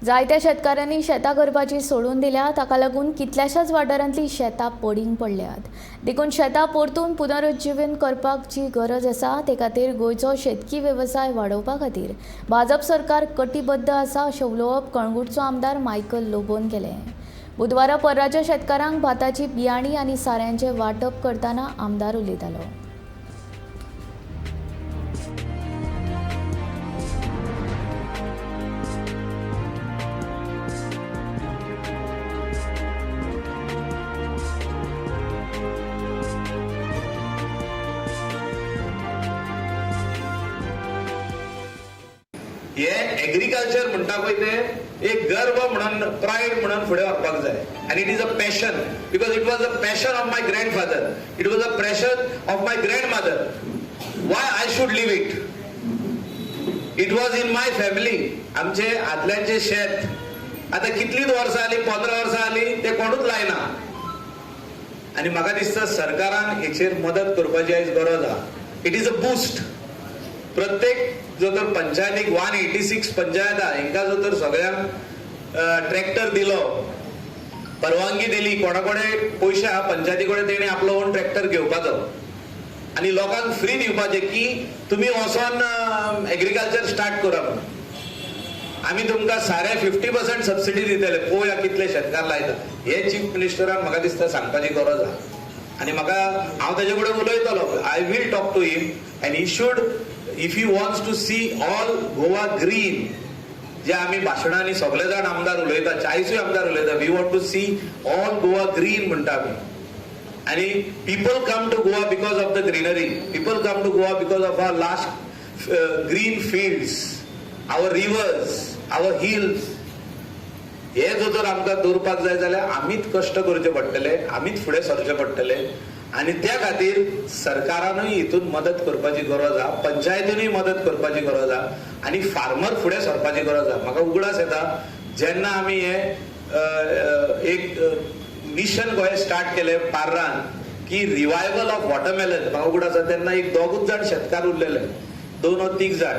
जायत्या शेतकारांनी शेतां करपाची सोडून दिल्या. ताका लागून कितल्याशाच वाठारांतली शेतां पडींग पडल्यात. देखून शेतां परतून पुनरुज्जीवन करपाची गरज आसा. ते खातीर गोंयचो शेतकी वेवसाय वाडोवपा खातीर भाजप सरकार कटिबद्ध आसा, अशें उलोवप कळंगूटचो आमदार मायकल लोबोन केलें. बुधवारा पर्राच्या शेतकारांक भाताची बियाणी आनी साऱ्यांचें वांटप करतना आमदार उलयतालो. हे एग्रीकल्चर म्हणटा पळय ते एक गर्व म्हणून, प्रायड म्हणून फुडें व्हरपाक जाय. आनी it is a passion because it was a passion of my grandfather, it was a passion of my grandmother. Why I should leave it? It was in my family. आमचे आदल्यांचे शेत आतां कितलींच वर्सां जालीं, 15 वर्सां जालीं, ते कोणूच लायना. आनी म्हाका दिसता सरकारान हेचेर मदत करपाची आयज गरज आहा. It is a boost. प्रत्येक जो तर पंचायतीक, 186 पंचायत आहा, हेंकां जो तर सगळ्यांक ट्रॅक्टर दिलो, परवानगी दिली, कोणा कडेन पयशे आहा पंचायती कडेन, तेणी आपलो ओन ट्रॅक्टर घेवपाचो आनी लोकांक फ्री दिवपाचें की तुमी वचोन एग्रीकल्चर स्टार्ट करा म्हणून. आमी तुमकां सारें 50% सबसिडी दितले. पळोवया कितले शेतकार लायता. हे चीफ मिनिस्टरान म्हाका दिसता सांगपाची गरज आहा. आनी म्हाका, हांव ताजे कडेन उलयतलो. I will talk to him and he should, if he wants to see all Goa green, जे आमी भाशणांनी सगळे जाण आमदार उलयता, 40ूय आमदार उलयता, we want to see all Goa green म्हणटा आमी. आनी people come to Goa because of the greenery, people come to Goa because of our lush green fields, our rivers, our hills. हे जो जर आमकां दवरपाक जाय जाल्यार आमीच कश्ट करचे पडटले, आमीच फुडें सरचे पडटले. आनी त्या खातीर सरकारानूय हितून मदत करपाची गरज आहा, पंचायतीनूय मदत करपाची गरज आहा आनी फार्मर फुडें सरपाची गरज आहा. म्हाका उगडास येता जेन्ना आमी हे एक मिशन गोंय स्टार्ट केलें पार्रान की रिवायवल ऑफ वॉटरमेलन, म्हाका उगडास आसा तेन्ना एक दोगूच जाण शेतकार उरलेले, दोन ओ तीग जाण,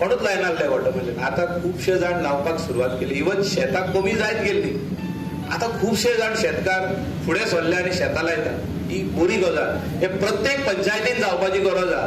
कोणूच लायनासले वॉटरमेलन. आतां खुबशे जाण लावपाक सुरवात केली. इवन शेतां कमी जायत गेल्ली, आतां खुबशे जाण शेतकार फुडें सरले आनी शेतां लायतात. ही बरी गजाल. हे प्रत्येक पंचायतीन जावपाची गरज आहा.